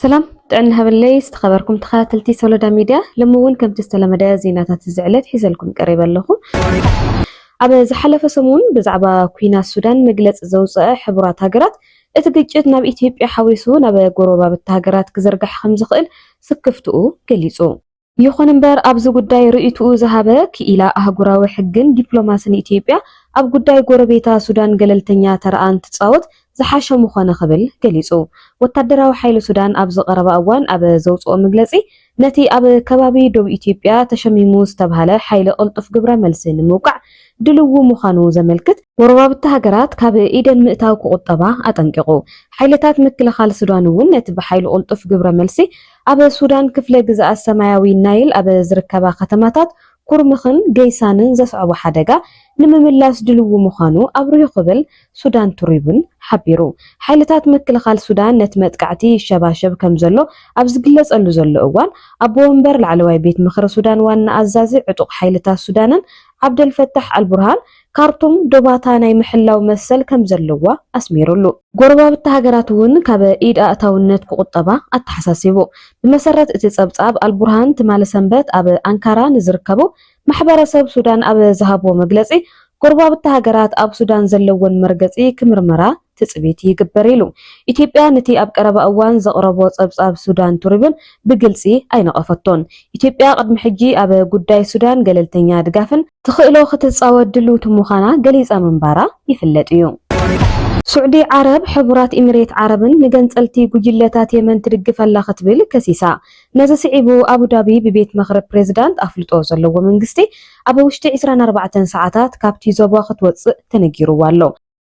ሰላም ጥዕና ሃበለይ ዝተኸበርኩም ተኸታተልቲ ሶሎዳ ሚድያ፣ ሎሚ እውን ከምቲ ዝተለመደ ዜናታት እዚ ዕለት ሒዘልኩም ቀሪበ ኣለኹ። ኣብ ዝሓለፈ ሰሙን ብዛዕባ ኲናት ሱዳን መግለጺ ዘውፅአ ሕቡራት ሃገራት፣ እቲ ግጭት ናብ ኢትዮጵያ ሓዊሱ ናብ ጎረባብቲ ሃገራት ክዝርጋሕ ከም ዝኽእል ስክፍትኡ ገሊጹ። ይኹን እምበር ኣብዚ ጉዳይ ርእይትኡ ዝሃበ ክኢላ ኣህጉራዊ ሕግን ዲፕሎማስን ኢትዮጵያ፣ ኣብ ጉዳይ ጎረቤታ ሱዳን ገለልተኛ ተራኣ እንትጻወት ዝሓሸ ምኾነ ክብል ገሊጹ። ወታደራዊ ሓይሊ ሱዳን ኣብዚ ቀረባ እዋን ኣብ ዘውጽኦ መግለጺ፣ ነቲ ኣብ ከባቢ ዶብ ኢትዮጵያ ተሸሚሙ ዝተብሃለ ሓይሊ ቅልጡፍ ግብረ መልሲ ንምውቃዕ ድልዉ ምዃኑ ዘመልክት፣ ጎረባብቲ ሃገራት ካብ ኢደን ምእታው ክቑጠባ ኣጠንቂቑ። ሓይልታት ምክልኻል ሱዳን እውን ነቲ ብሓይሊ ቅልጡፍ ግብረ መልሲ ኣብ ሱዳን ክፍለ ግዝኣት ሰማያዊ ናይል ኣብ ዝርከባ ከተማታት ኩርምኽን ገይሳንን ዘስዕቦ ሓደጋ ንምምላስ ድልዉ ምዃኑ ኣብሪሁ ክብል ሱዳን ትሪቡን ሓቢሩ። ሓይልታት ምክልኻል ሱዳን ነቲ መጥቃዕቲ ይሸባሸብ ከም ዘሎ ኣብ ዝግለጸሉ ዘሎ እዋን፣ ኣቦ ወንበር ላዕለዋይ ቤት ምኽሪ ሱዳን ዋና ኣዛዚ ዕጡቕ ሓይልታት ሱዳንን ዓብደልፈታሕ ኣልቡርሃን፣ ካርቱም ዶባታ ናይ ምሕላው መሰል ከም ዘለዋ ኣስሚሩሉ። ጎረባብቲ ሃገራት እውን ካብ ኢድ ኣእታውነት ክቑጠባ ኣተሓሳሲቡ። ብመሰረት እቲ ጸብጻብ፣ ኣልቡርሃን ትማሊ ሰንበት ኣብ ኣንካራ ንዝርከቡ ማሕበረሰብ ሱዳን ኣብ ዝሃብዎ መግለጺ፣ ጎረባብቲ ሃገራት ኣብ ሱዳን ዘለወን መርገጺ ክምርመራ ትጽቢት ይግበር ኢሉ። ኢትዮጵያ ነቲ ኣብ ቀረባ እዋን ዘቕረቦ ጸብጻብ ሱዳን ትሪቡን ብግልጺ ኣይነቐፈቶን። ኢትዮጵያ ቅድሚ ሕጂ ኣብ ጉዳይ ሱዳን ገለልተኛ ድጋፍን ትኽእሎ ክትጻወት ድልውቲ ምዃና ገሊጻ ምንባራ ይፍለጥ እዩ። ስዑዲ ዓረብ፣ ሕቡራት ኢሚሬት ዓረብን ንገንጸልቲ ጉጅለታት የመን ትድግፍ ኣላ ክትብል ከሲሳ። ነዚ ስዒቡ፣ ኣቡዳቢ ብቤት ምኽሪ ፕሬዝዳንት ኣፍልጦ ዘለዎ መንግስቲ ኣብ ውሽጢ ዕስራን ኣርባዕተን ሰዓታት ካብቲ ዞባ ክትወጽእ ተነጊርዋ ኣሎ።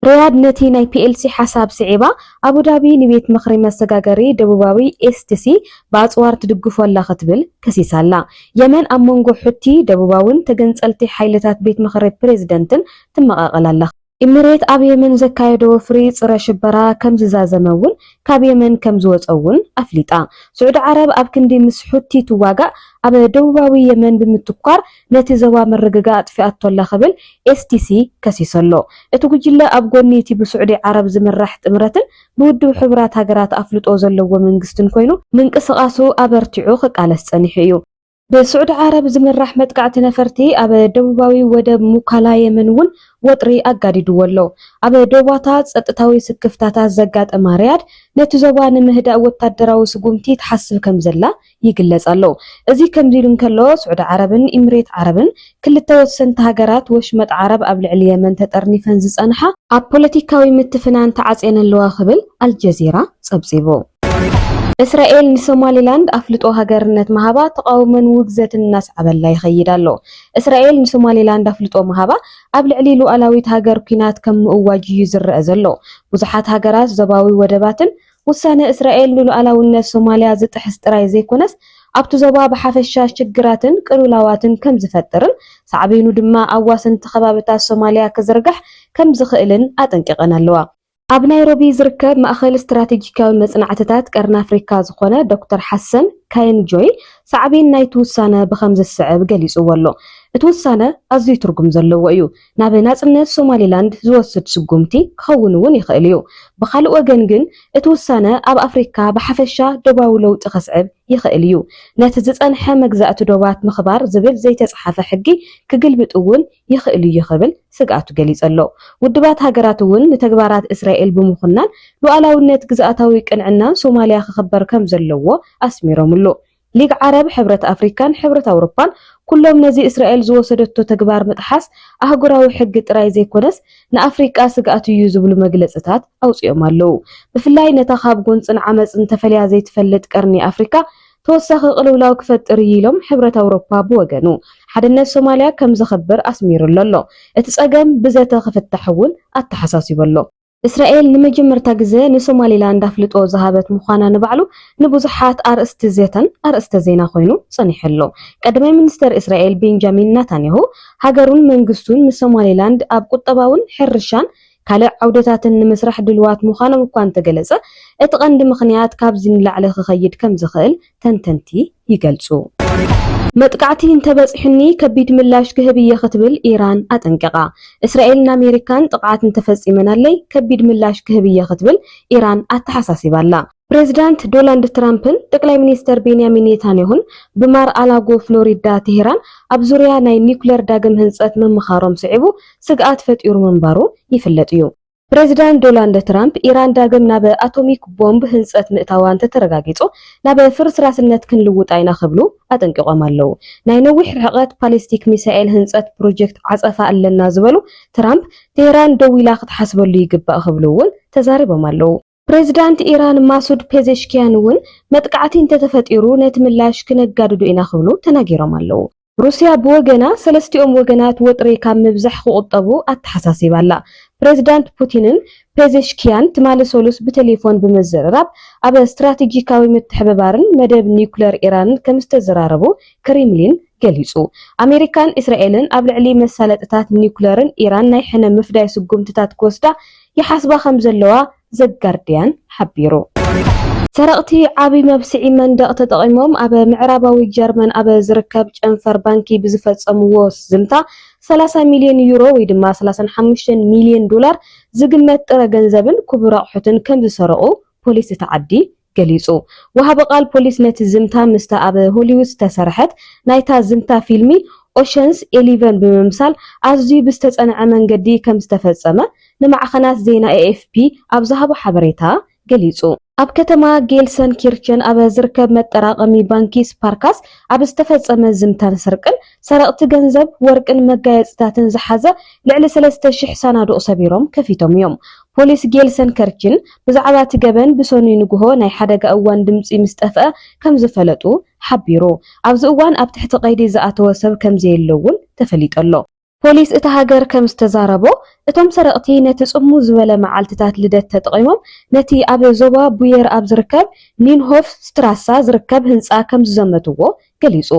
ሪያድ ነቲ ናይ ፒኤልሲ ሓሳብ ስዒባ፣ ኣቡዳቢ ንቤት ምኽሪ መሰጋገሪ ደቡባዊ ኤስቲሲ ብኣጽዋር ትድግፎ ኣላ ክትብል ከሲሳ ኣላ። የመን ኣብ መንጎ ሑቲ ደቡባውን ተገንጸልቲ ሓይልታት ቤት ምኽሪ ፕሬዝደንትን ትመቓቐል ኣላ። ኢሚሬት ኣብ የመን ዘካየዶ ወፍሪ ጽረ ሽበራ ከም ዝዛዘመ እውን ካብ የመን ከም ዝወጸ እውን ኣፍሊጣ። ስዑዲ ዓረብ ኣብ ክንዲ ምስ ሑቲ ትዋጋእ፣ ኣብ ደቡባዊ የመን ብምትኳር ነቲ ዞባ ምርግጋእ ኣጥፊኣቶ ኣላ ክብል ኤስቲሲ ከሲሱ ኣሎ። እቲ ጉጅለ ኣብ ጎኒ እቲ ብስዑዲ ዓረብ ዝምራሕ ጥምረትን ብውድብ ሕቡራት ሃገራት ኣፍልጦ ዘለዎ መንግስትን ኮይኑ ምንቅስቓሱ ኣበርቲዑ ክቃለስ ጸኒሑ እዩ። ብስዑዲ ዓረብ ዝምራሕ መጥቃዕቲ ነፈርቲ ኣብ ደቡባዊ ወደብ ሙካላ የመን እውን ወጥሪ ኣጋዲድዎ ኣሎ። ኣብ ዶባታ ጸጥታዊ ስክፍታታት ዘጋጠማ ሪያድ፣ ነቲ ዞባ ንምህዳእ ወታደራዊ ስጉምቲ ትሓስብ ከም ዘላ ይግለጽ ኣሎ። እዚ ከምዚ ኢሉ እንከሎ፣ ስዑዲ ዓረብን ኢምሬት ዓረብን፣ ክልተ ወሰንቲ ሃገራት ወሽመጥ ዓረብ ኣብ ልዕሊ የመን ተጠርኒፈን ዝጸንሓ፣ ኣብ ፖለቲካዊ ምትፍናን ተዓጽየን ኣለዋ ክብል ኣልጀዚራ ጸብጺቡ። እስራኤል ንሶማሊላንድ ኣፍልጦ ሃገርነት ምሃባ ተቓውሞን ውግዘትን እናስዓበላ ይኸይድ ኣሎ። እስራኤል ንሶማሊላንድ ኣፍልጦ ምሃባ ኣብ ልዕሊ ሉዓላዊት ሃገር ኲናት ከም ምእዋጅ እዩ ዝረአ ዘሎ። ብዙሓት ሃገራት ዞባዊ ወደባትን ውሳነ እስራኤል ንሉዓላውነት ሶማልያ ዝጥሕስ ጥራይ ዘይኮነስ፣ ኣብቲ ዞባ ብሓፈሻ ሽግራትን ቅልውላዋትን ከም ዝፈጥርን ሳዕቤኑ ድማ ኣብ ዋስንቲ ከባብታት ሶማልያ ክዝርጋሕ ከም ዝኽእልን ኣጠንቂቐን ኣለዋ። ኣብ ናይሮቢ ዝርከብ ማእኸል ስትራቴጂካዊ መጽናዕትታት ቀርኒ ኣፍሪካ ዝኾነ ዶክተር ሓሰን ካየን ጆይ ሳዕቤን ናይቲ ውሳነ ብኸም ዝስዕብ ገሊጽዎ ኣሎ። እቲ ውሳነ ኣዝዩ ትርጉም ዘለዎ እዩ። ናብ ናጽነት ሶማሊላንድ ዝወስድ ስጉምቲ ክኸውን እውን ይኽእል እዩ። ብኻልእ ወገን ግን እቲ ውሳነ ኣብ ኣፍሪካ ብሓፈሻ ዶባዊ ለውጢ ከስዕብ ይኽእል እዩ። ነቲ ዝጸንሐ መግዛእቲ ዶባት ምኽባር ዝብል ዘይተጻሓፈ ሕጊ ክግልብጥ እውን ይኽእል እዩ ክብል ስግኣቱ ገሊጹ ኣሎ። ውድባት ሃገራት እውን ንተግባራት እስራኤል ብምኹናን ሉዓላውነት ግዝኣታዊ ቅንዕናን ሶማልያ ክኽበር ከም ዘለዎ ኣስሚሮምሉ። ሊግ ዓረብ፣ ሕብረት ኣፍሪካን ሕብረት ኣውሮፓን ኩሎም ነዚ እስራኤል ዝወሰደቶ ተግባር ምጥሓስ ኣህጉራዊ ሕጊ ጥራይ ዘይኮነስ ንኣፍሪቃ ስግኣት እዩ ዝብሉ መግለጽታት ኣውጺኦም ኣለዉ። ብፍላይ ነታ ካብ ጎንጽን ዓመጽን ተፈልያ ዘይትፈልጥ ቀርኒ ኣፍሪካ ተወሳኺ ቅልውላው ክፈጥር እዩ ኢሎም ሕብረት ኣውሮፓ ብወገኑ። ሓድነት ሶማልያ ከም ዘኸብር ኣስሚሩሉ ኣሎ። እቲ ጸገም ብዘተ ክፍታሕ እውን ኣተሓሳሲቡ ኣሎ። እስራኤል ንመጀመርታ ግዘ ንሶማሊላንድ ኣፍልጦ ዝሃበት ምዃና ንባዕሉ ንብዙሓት ኣርእስቲ ዘተን ኣርእስተ ዜና ኮይኑ ጸኒሑ ኣሎ። ቀዳማይ ሚኒስተር እስራኤል ቤንጃሚን ናታንያሁ ሃገሩን መንግስቱን ምስ ሶማሊላንድ ኣብ ቁጠባውን ሕርሻን ካልእ ዓውደታትን ንምስራሕ ድልዋት ምዃኖም እኳ እንተገለጸ፣ እቲ ቀንዲ ምኽንያት ካብዚ ንላዕሊ ክኸይድ ከም ዝኽእል ተንተንቲ ይገልጹ። መጥቃዕቲ እንተበጺሑኒ ከቢድ ምላሽ ክህብ እየ ክትብል ኢራን ኣጠንቂቓ። እስራኤልን ኣሜሪካን ጥቕዓት እንተፈጺመናለይ ከቢድ ምላሽ ክህብ እየ ክትብል ኢራን ኣተሓሳሲባ ኣላ። ፕሬዚዳንት ዶናልድ ትራምፕን ጠቅላይ ሚኒስተር ቤንያሚን ኔታንያሁን ብማር ኣላጎ ፍሎሪዳ ቴሄራን ኣብ ዙርያ ናይ ኒኩለር ዳግም ህንጸት ምምኻሮም ስዒቡ ስግኣት ፈጢሩ ምንባሩ ይፍለጥ እዩ። ፕሬዚዳንት ዶናልድ ትራምፕ ኢራን ዳግም ናብ ኣቶሚክ ቦምብ ህንጸት ምእታዋ እንተተረጋጊጹ ናብ ፍርስራስነት ክንልውጣ ኢና ክብሉ ኣጠንቂቖም ኣለዉ። ናይ ነዊሕ ርሕቐት ፓሊስቲክ ሚሳኤል ህንጸት ፕሮጀክት ዓጸፋ ኣለና ዝበሉ ትራምፕ ቴሄራን ደው ኢላ ክትሓስበሉ ይግባእ ክብሉ እውን ተዛሪቦም ኣለዉ። ፕሬዚዳንት ኢራን ማሱድ ፔዜሽኪያን እውን መጥቃዕቲ እንተተፈጢሩ ነቲ ምላሽ ክነጋድዶ ኢና ክብሉ ተናጊሮም ኣለዉ። ሩስያ ብወገና ሰለስቲኦም ወገናት ወጥሪ ካብ ምብዛሕ ክቑጠቡ ኣተሓሳሲባ ኣላ። ፕሬዚዳንት ፑቲንን ፔዜሽኪያን ትማሊ ሰሉስ ብቴሌፎን ብምዝርራብ ኣብ ስትራቴጂካዊ ምትሕብባርን መደብ ኒኩለር ኢራንን ከም ዝተዘራረቡ ክሪምሊን ገሊጹ። ኣሜሪካን እስራኤልን ኣብ ልዕሊ መሳለጥታት ኒኩለርን ኢራን ናይ ሕነ ምፍዳይ ስጉምትታት ክወስዳ ይሓስባ ከም ዘለዋ ዘጋርዲያን ሓቢሩ። ሰረቕቲ ዓቢ መብስዒ መንደቕ ተጠቒሞም ኣብ ምዕራባዊ ጀርመን ኣብ ዝርከብ ጨንፈር ባንኪ ብዝፈጸምዎ ዝምታ ሰላሳ ሚልዮን ዩሮ ወይ ድማ ሰላሳን ሓሙሽተን ሚልዮን ዶላር ዝግመት ጥረ ገንዘብን ክቡር ኣቑሑትን ከም ዝሰረቑ ፖሊስ እቲ ዓዲ ገሊጹ። ወሃቢ ቃል ፖሊስ ነቲ ዝምታ ምስታ ኣብ ሆሊውድ ዝተሰርሐት ናይታ ዝምታ ፊልሚ ኦሸንስ ኤሊቨን ብምምሳል ኣዝዩ ብዝተጸንዐ መንገዲ ከም ዝተፈጸመ ንማዕኸናት ዜና ኤ ኤፍ ፒ ኣብ ዝሃቦ ሓበሬታ ገሊጹ። ኣብ ከተማ ጌልሰን ኪርቸን ኣብ ዝርከብ መጠራቐሚ ባንኪ ስፓርካስ ኣብ ዝተፈጸመ ዝምታን ስርቅን ሰረቕቲ ገንዘብ፣ ወርቅን መጋየጽታትን ዝሓዘ ልዕሊ ሰለስተ ሽሕ ሳናዱቕ ሰቢሮም ከፊቶም እዮም። ፖሊስ ጌልሰን ከርችን ብዛዕባ እቲ ገበን ብሰኑይ ንግሆ ናይ ሓደጋ እዋን ድምጺ ምስ ጠፍአ ከም ዝፈለጡ ሓቢሩ። ኣብዚ እዋን ኣብ ትሕቲ ቀይዲ ዝኣተወ ሰብ ከም ዘየለ እውን ተፈሊጡ ኣሎ። ፖሊስ እታ ሃገር ከም ዝተዛረቦ፣ እቶም ሰረቕቲ ነቲ ጽምው ዝበለ መዓልትታት ልደት ተጠቒሞም ነቲ ኣብ ዞባ ቡየር ኣብ ዝርከብ ኒንሆፍ ስትራሳ ዝርከብ ህንጻ ከም ዝዘመትዎ ገሊጹ።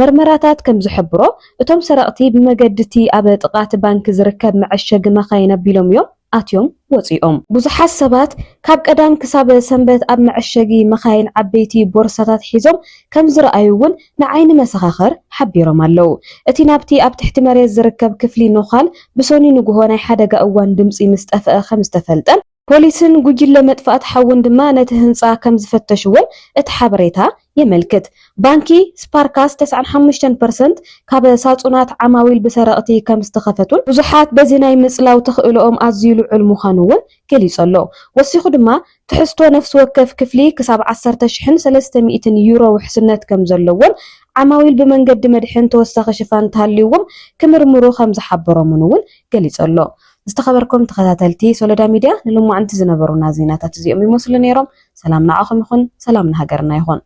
መርመራታት ከም ዝሕብሮ፣ እቶም ሰረቕቲ ብመገዲ እቲ ኣብ ጥቓ እቲ ባንክ ዝርከብ መዐሸጊ መኻይን ኣቢሎም እዮም ኣትዮም ወጺኦም። ብዙሓት ሰባት ካብ ቀዳም ክሳብ ሰንበት ኣብ መዐሸጊ መኻይን ዓበይቲ ቦርሳታት ሒዞም ከም ዝረኣዩ እውን ንዓይኒ መሰኻኽር ሓቢሮም ኣለዉ። እቲ ናብቲ ኣብ ትሕቲ መሬት ዝርከብ ክፍሊ ኖዃል ብሰኑይ ንግሆ ናይ ሓደጋ እዋን ድምጺ ምስ ጠፍአ ከም ዝተፈልጠን ፖሊስን ጉጅለ መጥፋእቲ ሓውን ድማ ነቲ ህንጻ ከም ዝፈተሽዎን እቲ ሓበሬታ የመልክት። ባንኪ ስፓርካስ ተስዓን ሓሙሽተን ፐርሰንት ካብ ሳጹናት ዓማዊል ብሰረቕቲ ከም ዝተኸፈቱን ብዙሓት በዚ ናይ ምጽላው ተኽእሎኦም ኣዝዩ ልዑል ምዃኑ እውን ገሊጹ ኣሎ። ወሲኹ ድማ ትሕዝቶ ነፍሲ ወከፍ ክፍሊ ክሳብ ዓሰርተ ሽሕን ሰለስተ ሚእትን ዩሮ ውሕስነት ከም ዘለዎን ዓማዊል ብመንገዲ መድሕን ተወሳኺ ሽፋን እንተሃልይዎም ክምርምሩ ከም ዝሓበሮምን እውን ገሊጹ ኣሎ። ዝተኸበርኩም ተኸታተልቲ ሶሎዳ ሚድያ፣ ንሎማዓንቲ ዝነበሩና ዜናታት እዚኦም ይመስሉ ነይሮም። ሰላም ንዓኹም ይኹን፣ ሰላም ንሃገርና ይኹን።